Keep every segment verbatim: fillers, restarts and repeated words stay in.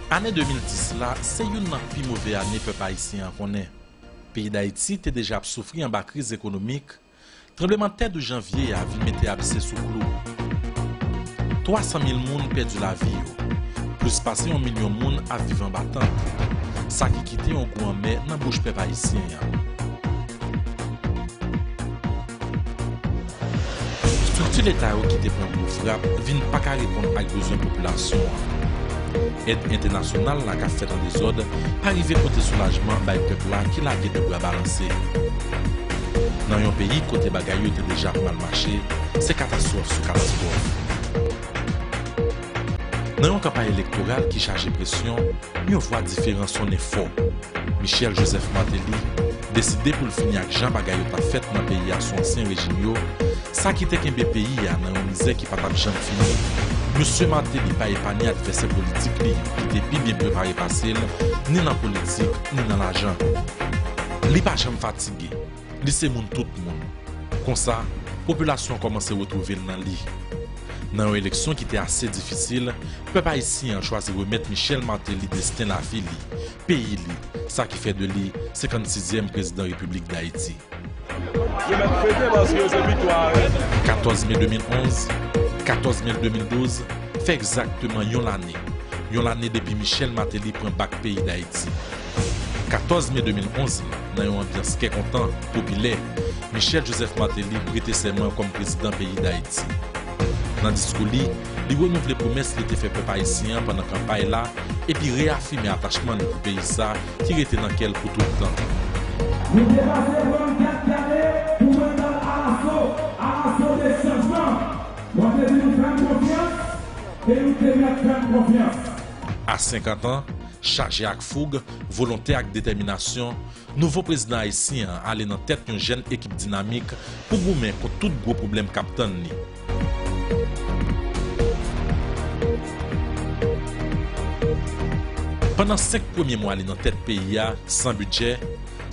Ane de mil dis la, se youn nan pi move ane pèp ayisyen an konnen. Peyi Dayiti te deja ap soufri anba kriz ekonomik, tranblemanntè douz janvye a vin mete abse sou klou. Twa san mil moun pèdi lavi yo. Plis pase yon milyon moun ap viv anba tant. Sa ki kite yon gou anmè nan bouch pèp ayisyen an. Estrikti leta yo ki te pran gwo frap vin pa ka reponn ak bezwen popilasyon an. Èd entènasyonal la k ap fèt an dezòd pa rive pote soulajman bay pèp la ki lage de bra balanse. Nan yon peyi kote bagay yo te deja ap mal mache, se katastwòf sou katastwòf. Nan yon kanpay elektoral ki chaje presyon, yon vwa diferan sonnen fò. Michel Joseph Martelly deside pou l fini ak jan bagay yo t ap fèt nan peyi a sou ansyen rejim yo, sa ki te kenbe peyi a nan yon mizè ki pa t ap janm fini. Mesye Martelly pa epanye advèsè politik li yo ki te pi byen prepare pase l, ni nan politik, ni nan lajan. Li pa janm fatige. Li se moun tout moun. Konsa, popilasyon an kòmanse retwouve l nan li. Nan yon eleksyon ki te ase difisil, pèp ayisyen an chwazi remèt Michel Martelly desten lavi li, peyi li, sa ki fè de li senkann sizyèm prezidan Repiblik Dayiti. Yo mèt fete paske se viktwa a. Katòz me de mil onz, katòz me de mil douz, fè egzakteman yon lane. Yon lane depi Michel Martelly pran bak peyi Dayiti. Katòz me de mil onz la, nan yon anbyans kè kontan, popilè, Michel Joseph Martelly prete sèman kòm prezidan peyi Dayiti. Nan diskou li, li renouvle pwomès li te fè pèp ayisyen an pandan kanpay la, epi reyafime atachman li pou peyi sa ki rete nan kè l pou tout tan. Nou te pase trannkat gade pou mwen t al alaso, alaso de chanjman. Mwen te di nou fè m konfyans, e nou te mèt fè m konfyans. A senkant an, chaje ak foug, volonte ak detèminasyon, nouvo prezidan ayisyen an ale nan tèt yon jèn ekip dinamik pou goumen kont tout gwo pwoblèm k ap tann li. Pandan senk premye mwa li nan tèt peyi a, san bidjè,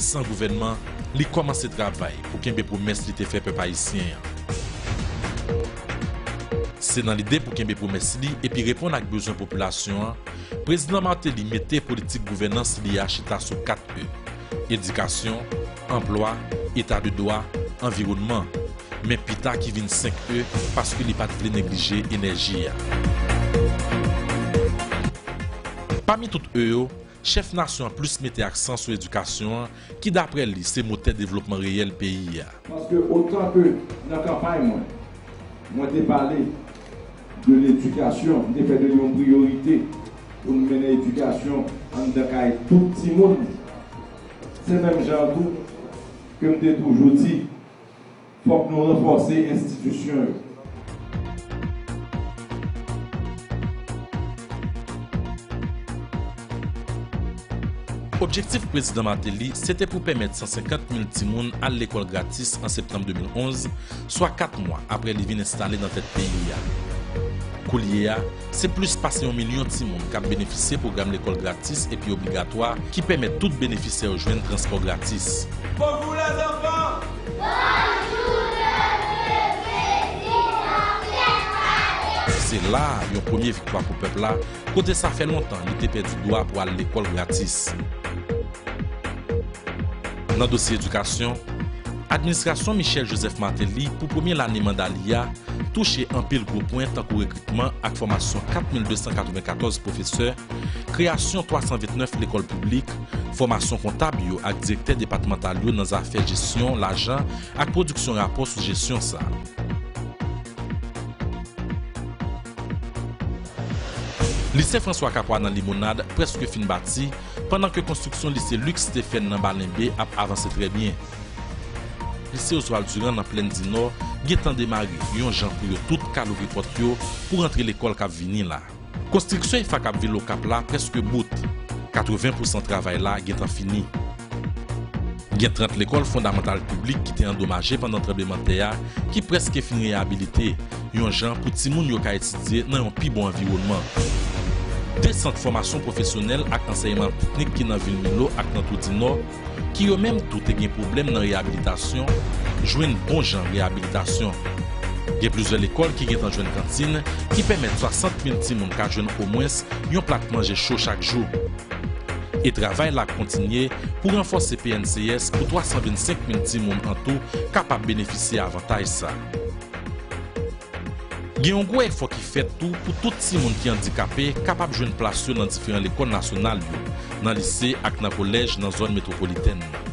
san gouvènman, li kòmanse travay pou kenbe pwomès li te fè pèp ayisyen an. Se nan lide pou kenbe pwomès li epi reponn ak bezwen popilasyon an, Prezidan Martelly mete politik gouvènans li a chita sou kat E, edikasyon, anplwa, eta de dwa, anviwònman. Men pita ki vin senk E paske li pa t vle neglije enèji a. Pami tout E yo, chèf nasyon an plis mete aksan sou edikasyon an, ki daprè li se motè devlopman reyèl peyi a. Paske otan ke nan kanpay mwen, mwen te pale de ledikasyon, m te fè de li yon priyorite pou n mennen edikasyon anndan kay tout timoun. Se menm jan an tou ke m te toujou di, fòk nou ranfòse enstitisyon yo. Objektif Prezidan Martelly se te pou pèmèt san senkant mil timoun al lekòl gratis an septanm de mil onz, swa kat mwa apre li vin enstale nan tèt peyi a. Koulye a, se plis pase yon milyon timoun k ap benefisye pwogram lekòl gratis epi obligatwa ki pèmèt tout benefisè yo jwenn transpò gratis. Bonjou lèzanfan! Se la a yon premye viktwa pou pèp la, kote sa fè lontan li te pèdi dwa pou al lekòl gratis. Nan dosye edikasyon, administrasyon Michel Joseph Martelly pou premye lane manda li a touche anpil gwo pwen tankou rekritman ak fòmasyon kat mil de san katrevenkatòz pwofesè, kreyasyon twa san vennèf lekòl piblik, fòmasyon kontab yo ak direktè depatmantal yo nan zafè jesyon lajan ak pwodiksyon rapò sou jesyon sa. Lise François Capois nan Limonad prèske fin bati, pandan ke konstriksyon lise Luc Stéphane nan Balenbe ap avanse trè byen. Lise Oswald Durand nan Plèn di Nò gentan demare, yon jan pou yo tout ka louvri pòt yo pou rantre lekòl k ap vini la. Konstriksyon EFA k ap vin Okap la prèske bout. Katreven pousan travay la gentan fini. Gen trant lekòl fondamantal piblik ki te andomaje pandan tranblemanntè a ki prèske fin reyabilite, yon jan pou timoun yo ka etidye nan yon pi bon anviwònman. De sant fòmasyon pwofesyonèl ak ansèyman teknik ki nan vil Milo ak nan Toudinò, ki yo menm tou te gen pwoblèm nan reyabilitasyon, jwenn bon jan reyabilitasyon. Gen plizyè lekòl ki gentan jwenn kantin ki pèmèt swasant mil timoun ka jwenn omwens yon plat manje cho chak jou. E travay la ap kontinye pou ranfòse P N C S pou twa san vennsenk mil timoun an tou kapab benefisye avantaj sa. Gen yon gwo efò ki fèt tou pou tout timoun ki andikape kapab jwenn plas yo nan diferan lekòl nasyonal yo, nan lise ak nan kolèj nan zòn metwopolitèn nan.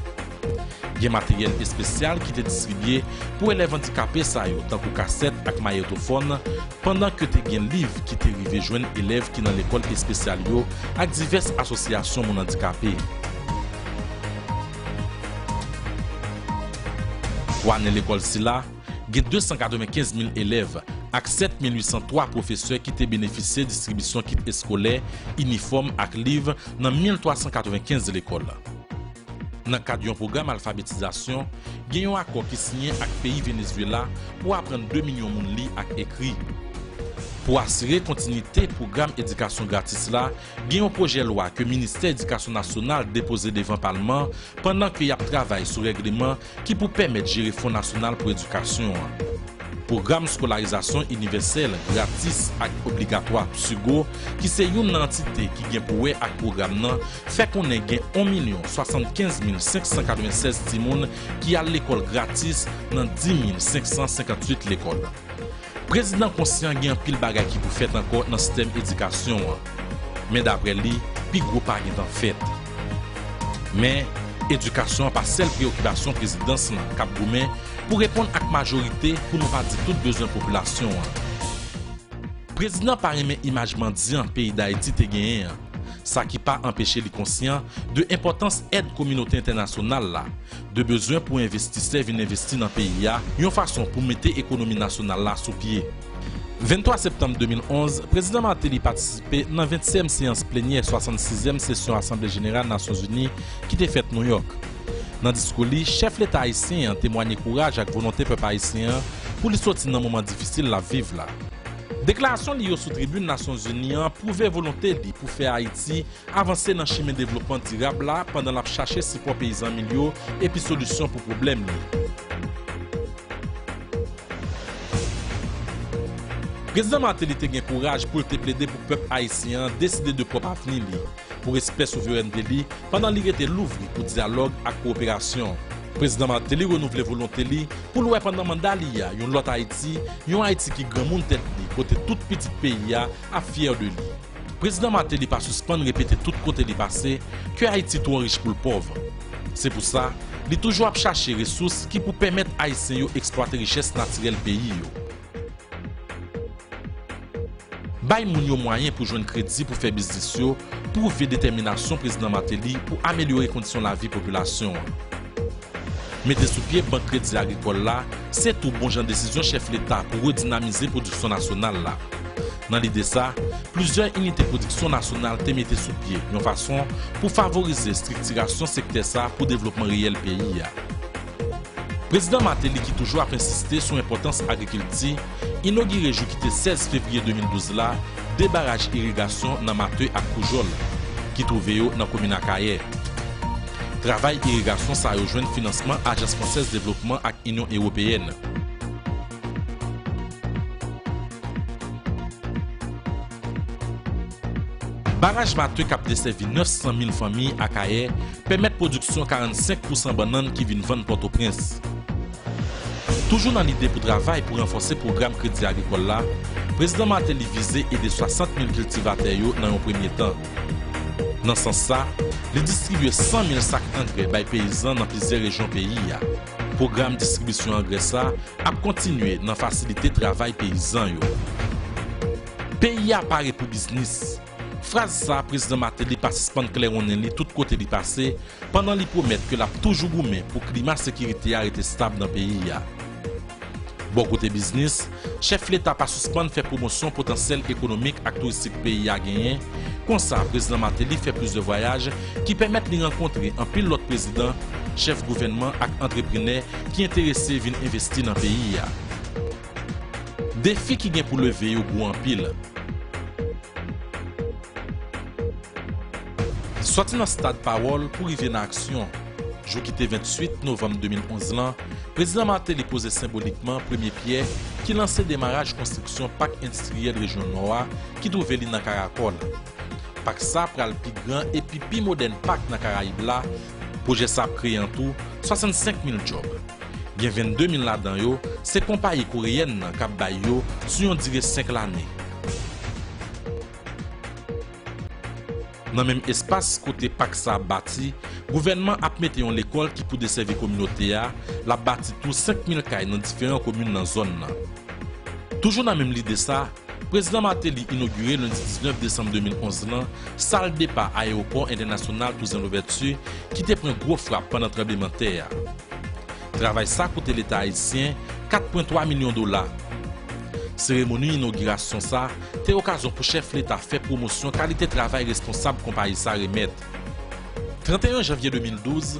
Gen materyèl espesyal ki te distribye pou elèv andikape sa yo, tankou kasèt ak mayetofòn, pandan ke te gen liv ki te rive jwenn elèv ki nan lekòl espesyal yo ak divès asosyasyon moun andikape. Pou ane lekòl sila, gen de san katrevenkenz mil elèv ak sèt mil uit san twa pwofesè ki te benefisye distribisyon kit eskolè, inifòm ak liv nan mil twa san katrevenkenz lekòl. Nan kad yon pwogram alfabetizasyon, gen yon akò ki siyen ak peyi Venezuela pou aprann de milyon moun li ak ekri. Pou asire kontinite pwogram edikasyon gratis la, gen yon pwojè lwa ke Ministè Edikasyon Nasyonal depoze devan Palman, pandan ke y ap travay sou règleman ki pou pèmèt jere Fon Nasyonal pou Edikasyon an. Pwogram skolarizasyon inivèsèl, gratis ak obligatwa, PSUGO, ki se youn nan antite ki gen pou wè ak pwogram nan, fè konnen gen yon milyon swasannkenz mil senk san katrevennsèz timoun ki al lekòl gratis nan dis mil senk san senkantuit lekòl. Prezidan konsyan gen anpil bagay ki pou fèt ankò nan sistèm edikasyon an. Men daprè li, pi gwo pa gentan fèt. Men, edikasyon an pa sèl preyokipasyon prezidans lan k ap goumen pou reponn ak majorite, pou nou pa di tout bezwen popilasyon an. Prezidan pa renmen imaj mandyan peyi Dayiti te genyen an, sa ki pa anpeche li konsyan de enpòtans èd kominote entènasyonal la, de bezwen pou envestisè vin envesti nan peyi a, yon fason pou mete ekonomi nasyonal la sou pye. Venntwa septanm de mil onz, Prezidan Martelly patisipe nan vennsètyèm seyans plenyè swasannsizyèm sesyon Asanble Jeneral Nasyonzini ki te fèt Nouyòk. Nan diskou li, chèf Leta ayisyen an temwanye kouraj ak volonte pèp ayisyen an pou li soti nan moman difisil l ap viv la. Deklarasyon li yo sou tribin Nasyonzini an pwouve volonte li pou fè Ayiti avanse nan chimen devlopman dirab la pandan l ap chache sipò peyi zanmi l yo epi solisyon pou pwoblèm li. Prezidan Martelly te gen kouraj pou l te plede pou pèp ayisyen an deside de pwòp avni li, pou respè souverènte li, pandan li rete louvri pou dyalòg ak kowoperasyon. Prezidan Martelly renouvle volonte li pou l wè pandan manda li a yon lòt Ayiti, yon Ayiti ki granmoun tèt li, kote tout pitit peyi a ap fyè de li. Prezidan Martelly pa sispann repete tout kote li pase ke Ayiti twò rich pou l pòv. Se pou sa, li toujou ap chache resous ki pou pèmèt Ayisyen yo eksplwate richès natirèl peyi yo. Bay moun yo mwayen pou jwenn kredi pou fè biznis yo pwouve detèminasyon Prezidan Martelly pou amelyore kondisyon lavi popilasyon an. Mete sou pye Bank Kredi Agrikòl la, se tou bon jan desizyon chèf Leta pou redinamize pwodiksyon nasyonal la. Nan lide sa, plizyè inite pwodiksyon nasyonal te mete sou pye, yon fason pou favorize estriktirasyon sektè sa pou devlopman reyèl peyi a. Prezidan Martelly, ki toujou ap ensiste sou enpòtans agrikilti, inogire jou ki te sèz fevriye de mil douz la de baraj irigasyon nan Mate ak Koujòl, ki twouve yo nan komin Akayè. Travay irigasyon sa yo jwenn finansman Ajans Fransèz Devlopman ak Inyon Ewopeyèn. Baraj Mate k ap desèvi nèf san mil fanmi Akayè pèmèt pwodiksyon karannsenk pousan bannann ki vin vann Pòtoprens. Toujou nan lide pou travay pou ranfòse pwogram kredi agrikòl la, Prezidan Martelly vize ede swasant mil kiltivatè yo nan yon premye tan. Nan sans sa, li distribye san mil sak angrè bay peyizan nan plizyè rejyon peyi a. Pwogram distribisyon angrè sa ap kontinye nan fasilite travay peyizan yo. Peyi a pare pou biznis. Fraz sa, Prezidan Martelly pa sispann klèwonnen li tout kote li pase, pandan li pwomèt ke l ap toujou goumen pou klima sekirite a rete stab nan peyi a. Bò kote biznis, chèf Leta pa sispann fè pwomosyon potansyèl ekonomik ak touristik peyi a genyen. Konsa, Prezidan Martelly fè plizyè vwayaj ki pèmèt li rankontre anpil lòt prezidan, chèf gouvènman ak antreprenè ki enterese vin envesti nan peyi a. Defi ki gen pou leve yo gwo anpil. Sòti nan stad pawòl pou rive nan aksyon. Jou ki te venntuit novanm de mil onz lan, Prezidan Martelly poze senbolikman premye pyè ki lanse demaraj konstriksyon Pak Endistriyèl Rejyon Nò a ki twouve li nan Karakòl. Pak sa pral pi gran epi pi modèn pak nan Karayib la. Pwojè sa ap kreye antou swasannsenk mil djòb. Gen vennde mil ladan yo, se konpayi koreyèn nan k ap bay yo sou yon dire senk lane. Nan menm espas kote pak sa ap bati, gouvènman ap mete yon lekòl ki pou desèvi kominote a, l ap bati tou senk mil kay nan diferan komin nan zòn nan. Toujou nan menm lide sa, Prezidan Martelly inogire lendi diznèf desanm de mil onz lan sal depa Ayewopò Entènasyonal Toussaint Louverture ki te pran gwo frap pandan tranblemanntè a. Travay sa koute Leta ayisyen kat pwen twa milyon dola. Seremoni inogirasyon sa te okazyon pou chèf Leta fè pwomosyon kalite travay responsab konpayi sa remèt. Trannteyen janvye de mil douz,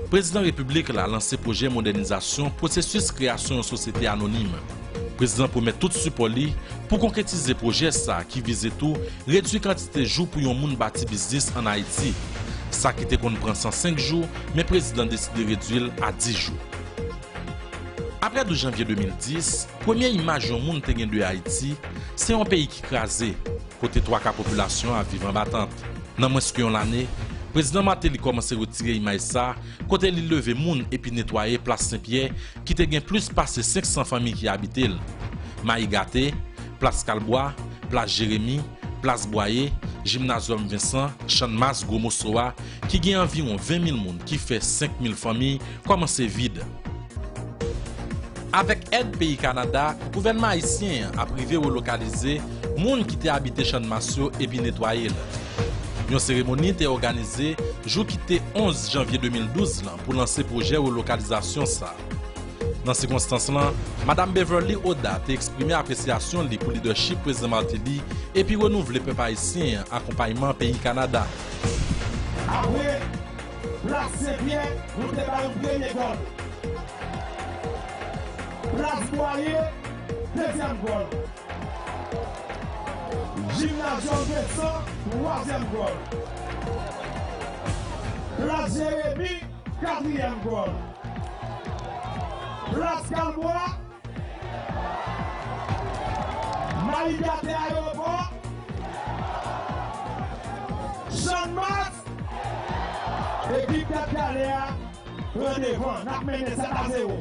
Prezidan Repiblik la lanse pwojè modènizasyon pwosesis kreyasyon yon sosyete anonim. Prezidan pwomèt tout sipò li pou konkretize pwojè sa ki vize tou redui kantite jou pou yon moun bati biznis ann Ayiti. Sa ki te konn pran san senk jou, men prezidan deside redui l a dis jou. Apre douz janvye de mil dis, premye imaj yon moun te gen de Ayiti, se yon peyi ki kraze, kote twa ka popilasyon an ap viv anba tant. Nan mwens ke yon lane, Prezidan Martelly kòmanse retire imaj sa, kote li leve moun epi netwaye plas Senpyè, ki te gen plis pase senk san fanmi ki abite l. Mayi Gate, plas Kalbwa, plas Jeremi, plas Bwaye, Jimnazyòm Vensan, Channmas, Gwo Moso a, ki gen anviwon ven mil moun, ki fè senk mil fanmi, kòmanse vid. Avèk èd peyi Kanada, gouvènman ayisyen an ap rive relokalize moun ki te abite Channmas yo epi netwaye l. Yon seremoni te òganize jou ki te onz janvye de mil douz lan pou lanse pwojè relokalizasyon sa. Nan sikonstans lan, Madam Beverly Oda te eksprime apresyasyon li pou lidèchip Prezidan Martelly epi renouvle pèp ayisyen an akonpayman peyi Kanada. Apre, plas Senpyè, nou te ba yon premye gòl. Plas Bwaye, dezyèm gòl. Jimnazyòm Vensan, twazyèm gòl. Plas Jeremi, katriyèm gòl. Plas Kalbwa, Mayi Gate Ayewopò, Channmas, ekip Tèt Kale a pran devan, n ap mennen sèt a zewo.